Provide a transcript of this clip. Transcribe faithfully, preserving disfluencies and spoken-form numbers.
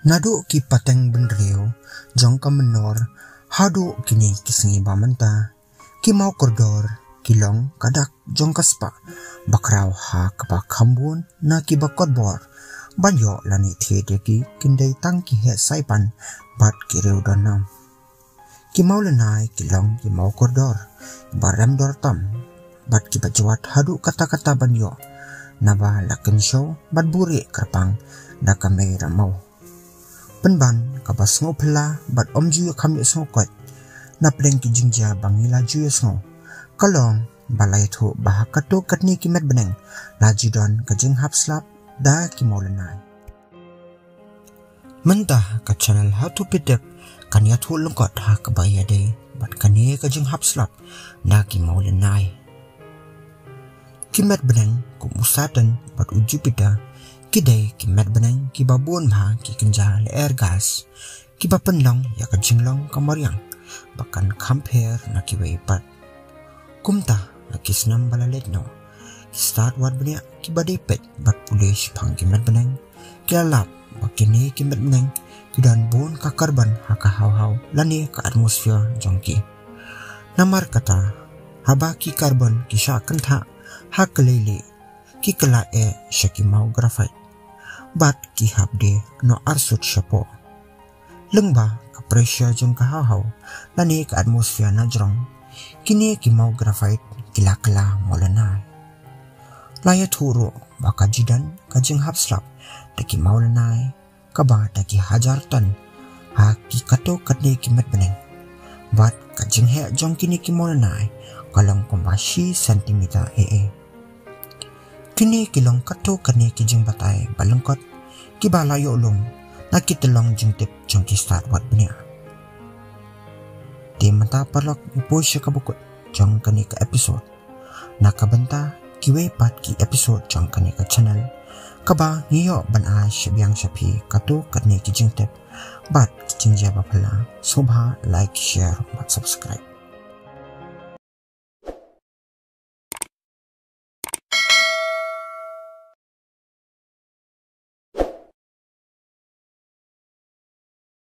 Naduh ki pateng bynriew jong ka mynnor haduh kine ki sngi ba mynta, ki maw kordor ki long ka dak jong ka spah ba khraw ha kaba kham bun na kiba kordor ban ïoh lane thied ïa ki. Kin dei tang ki heh saipan bad ki riew don nam. Ki maw lynnai ki long ki maw kordor ba rem dor tam bad kiba jwat haduh katta katta ban ïoh, naba la kynshew bad buhrieh kyrpang da ka mei ramaw. Pynban kaba sngewphylla bad ym ju ïoh kham ïoh sngewkoit na pdeng ki jingjia ba ngi la ju ïohsngew, ka long ba la ïathuh ba ha katto katne ki met bneng la ju don ka jinghap slap da ki maw lynnai. Mynta ka channel Hato Phi Tip kan ïathuh lyngkot ha kaba ïadei bad kane ka jinghap slap da ki maw lynnai. Ki met bneng kum u Saturn bad u Jupiter ki dei ki met bneng kiba bun bha ki kynja lyer gas, kiba pynlong ïa ka jinglong ka mariang ba kan kham pher na kiwei pat. Kumta ha ki snem ba la leit noh, ki stad wad bniah kiba dei peit bad pule shaphang ki met bneng ki la lap ba kine ki met bneng ki don bun ka carbon ha ka hawhaw lane ka atmosphere jong ki. Namar kata, haba ki carbon ki shah kynthah ha ka leilieh, ki kylla eh sha ki maw graphite bad ki hap die noh arsut shapoh. Lyngba ka pressure jong ka hawhaw lane ka atmosphere na jrong, kine ki maw graphite ki la kylla maw lynnai. La ïathuh ruh ba ka ju don ka jinghap slap da ki maw lynnai kaba da ki hajar ton ha ki katto katne ki met bneng. Bad ka jingheh jong kine ki maw lynnai ka long kumba shi centimeter eh eh. Kine ki long katto katne ki jingbatai ba lyngkot kiba la ïoh lum na ki tyllong jingtip jong ki stad wad bniah. Te mynta paralok, ngi poi sha kaba kut jong kane ka episode. Na ka bynta kiwei pat ki episode jong kane ka channel, kaba ngi ïoh ban ai shabiang sha phi katto katne ki jingtip bad ki jingjia ba phylla, sngewbha like, share bad subscribe.